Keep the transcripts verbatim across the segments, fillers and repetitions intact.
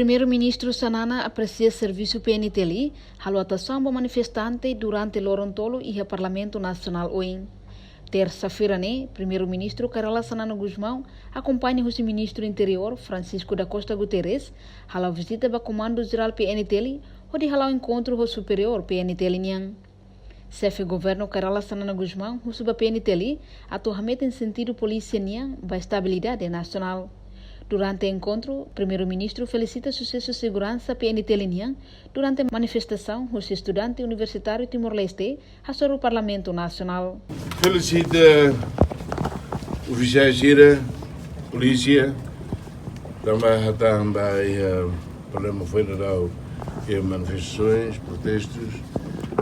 Primeiru-Ministru Xanana apresia servisu P N T L halo atasaun ba manifestante durante loron tolu iha Parlamentu Nasionál oin. Tersa-feira ne'e, Primeiru-Ministru Kay Rala Xanana Gusmão akompaña husi Ministru Interiór Francisco da Costa Guterres hala'o vizita ba Komandu Jerál P N T L hodi hala'o enkontru ho superiór P N T L nian. Xefe Governu Kay Rala Xanana Gusmão husu ba P N T L atu hametin sentidu polísia nian ba estabilidade nasionál. Durante enkontru, Primeiru-Ministru felisita susesu seguransa P N T L nian durante manifestasaun husi estudante universitáriu Timor-Leste hasoru Parlamentu Nasionál. Felisita ofisiais sira, polísia, tanba hatán ba iha problema foin daudaun iha manifestasaun, protestus.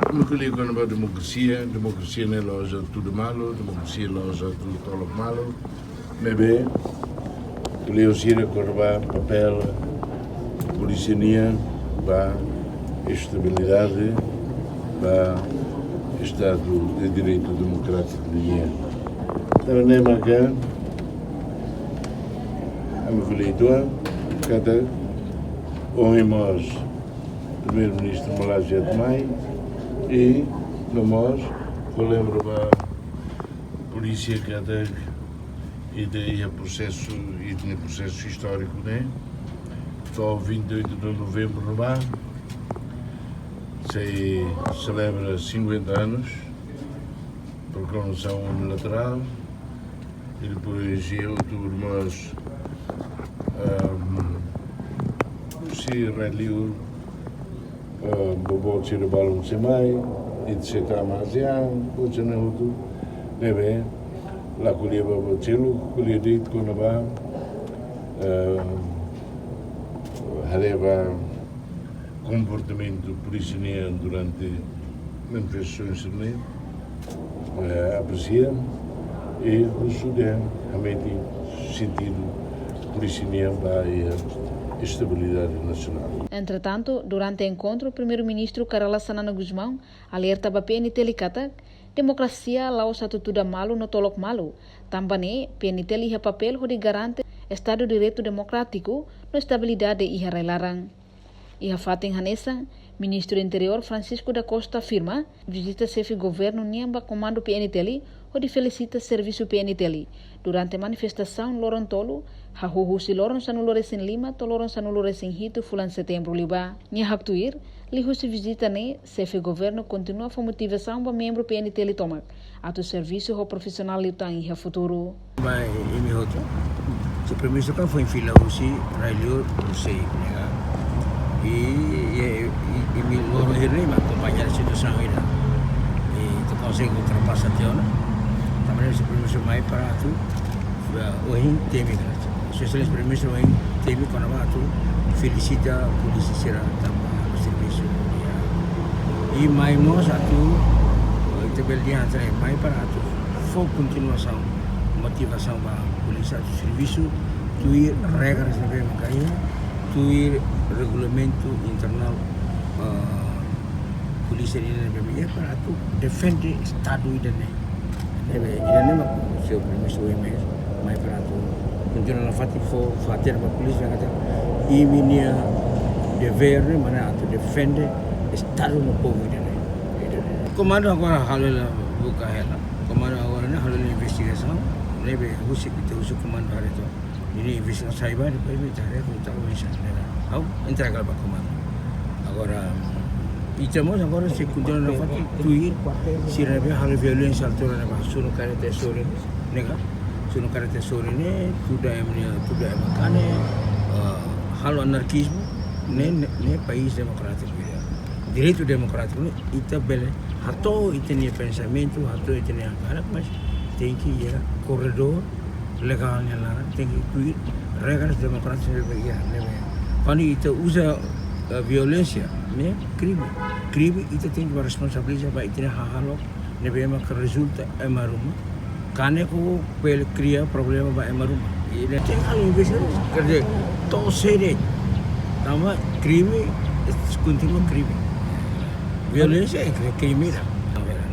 Ami ko'alia kona-ba demokrasia, demokrasia ne'e la'ós atu tuda malu, demokrasia la'ós atu tolok malu. Maibé, ko'alia sira kona-ba papél polísia nian ba estabilidade, ba Estadu de Direitu Demokrátiku nian. Tanba ne'e maka ami ko'alia uitoan katak ohin mós Primeiru-Ministru Malaysia mai i no mós ha'u lembra ba polísia katak ita iha prosesu, ita-nia prosesu istóriku ne'e to'o vinte e oito de novembro ne'ebá sei selebra cinquenta anos proklamasaun unilaterál, i depois iha outubru mós, ahm, sei rai-li'ur, ah, boboot sira balun sei mai, i sei tama ASEAN, buat sira-ne'e hotu, ne'ebé la ko'alia ba buat seluk, ko'alia de'it kona-ba, ah, haree ba komportamentu polísia nian durante manifestasaun sira-ne'e, eh, apresia i husu dehan hametin sentidu polísia nian ba iha estabilidade nasionál. Entretantu, durante enkontru, Primeiru-Ministru Kay Rala Xanana Gusmão alerta ba P N T L katak demokrasia la'ós atu tuda malu no tolok malu, tanba ne'e P N T L iha papél hodi garante Estadu Direitu Demokrátiku no estabilidade iha rai-laran. Iha fatin hanesan, Ministru Interiór Francisco da Costa afirma vizita xefe governu nian ba Komandu P N T L hodi felisita servisu P N T L durante manifestasaun loron tolu, hahú husi loron sanulu-resin-lima to'o loron sanulu-resin-hitu fulan Setembru liubá. Nia haktuir, liuhusi vizita ne'e, xefe governu kontinua fó motivasaun ba membru P N T L tomak atu servisu ho profisionál liután iha futuru. Ba imi hotu, se permisu kan foin fila husi rai-li'ur sei nega. I, i, i, imi loron hira ne'e mak akompaña situasaun ida. I ita konsege ultrapasa tiha ona. Tanba ne'e se permisu mai para atu, eh, ohin temi, Sua Exelénsia Primeiru-Ministru ohin temi kona-ba atu felisita polísia sira tanba servisu. I mai mós atu, eh, ita bele dehan katak mai para atu fó kontinuasaun, motivasaun ba polísia atu servisu tuir regras ne'ebé maka iha, tuir regulamentu internál, eh, polísia nian ne'ebé maka iha para atu defende Estadu ida-ne'e. Ne'ebé, ida-ne'e mak señór Primeiru-Ministru ohin mai, mai para atu kontinua nafatin fó hatene ba polísia katak imi-nia devér ne'e mak atu defende Estadu no povu ida-ne'e. Komandu agora halo hela, buka hela. Komandu agora ne'e halo hela investigasaun, ne'ebé husik, ita husu komandu haree to'ok. Nia investigasaun sai ba, depois ita haree, ita oinsá, ne'e. Ha'u entrega ba komandu. Agora, ita mós agora sei kontinua nafatin tuir sira ne'ebé halo violénsia altura ne'ebá, sunu kaer iha ita sorin, ne'e ka? Sunu kaer iha ita sorin ne'e, tuda ema nia, tuda ema kanek, eh, halo anarkizmu, ne'e, ne'e, ne'e país demokrátiku ida. Direitu demokrátiku ne'e, ita bele hato'o ita-nia pensamentu, hato'o ita-nia hakarak, mas tenke iha korredór legál nia laran, tenke tuir regras demokrátikas ne'ebé iha, ne'ebé. Kuandu ita uza, eh, violénsia, ne'e krime. Krime ita tenke ba responsabiliza ba ita-nia hahalok ne'ebé maka rezulta ema ruma. Kanek ho bele kria problema ba ema ruma. I ne'e tenke halo investigasaun, quer dizer, to'o sé de'it. Tanba krime, eh, kontinua krime. Violénsia é kri-, krime ida.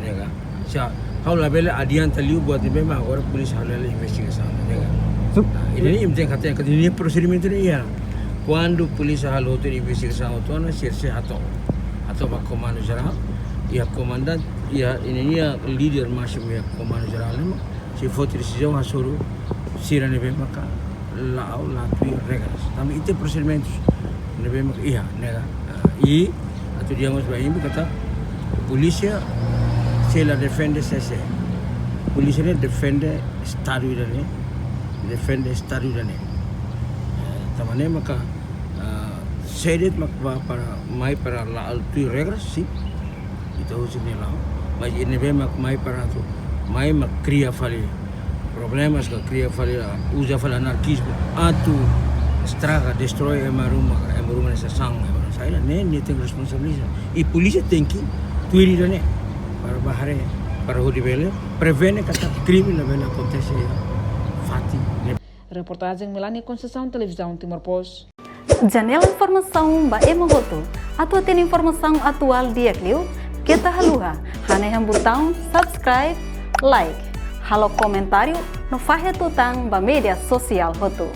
Ne'e ka? Se ha'u labele adianta liu buat ne'ebé mak agora polísia halo hela investigasaun, ne'e ka? Sup. Ah, ida-ne'e imi tenke hatene katak nia prosedimentu ne'e iha. Kuandu polísia halo hotu investigasaun hotu ona, sira sei hato'o. Hato'o ba komandu jerál, iha komandante, iha ninia líder másimu iha komandu jerál ne'e mak sei foti desizaun hasoru sira ne'ebé maka la'o, la tuir regras. Tanba iha prosedimentus ne'ebé maka iha, ne'e ka. Ah, i atu dehan mós ba imi katak polísia sei la defende sé-sé. Polísia ne'e defende Estadu ida-ne'e, defende Estadu ida-ne'e. Eh, tanba ne'e maka, ah, sé de'it mak ba para, mai para la'o tuir regras, sin. Ita husu nia la'o. Mas ida ne'ebé mak mai para atu, mai mak kria fali problemas ka kria fali, ah, uza fali anarkizmu atu estraga, destrói ema ruma, ema ruma ne'e sasán, ema ruma saida, ne'e, ne'e tenke responsabiliza. I polísia tenke tuir ida-ne'e para bá haree, para hodi bele prevene katak krime labele akontese iha fatin ne'e. Reportajen Melania Conceição, Televizaun Timor Post. Janela informasaun ba ema hotu. Atu hatene informasaun atuál di'ak liu, keta haluha hanehan butaun subscribe, like, halo komentáriu no fahe tutan ba média sosiál hotu.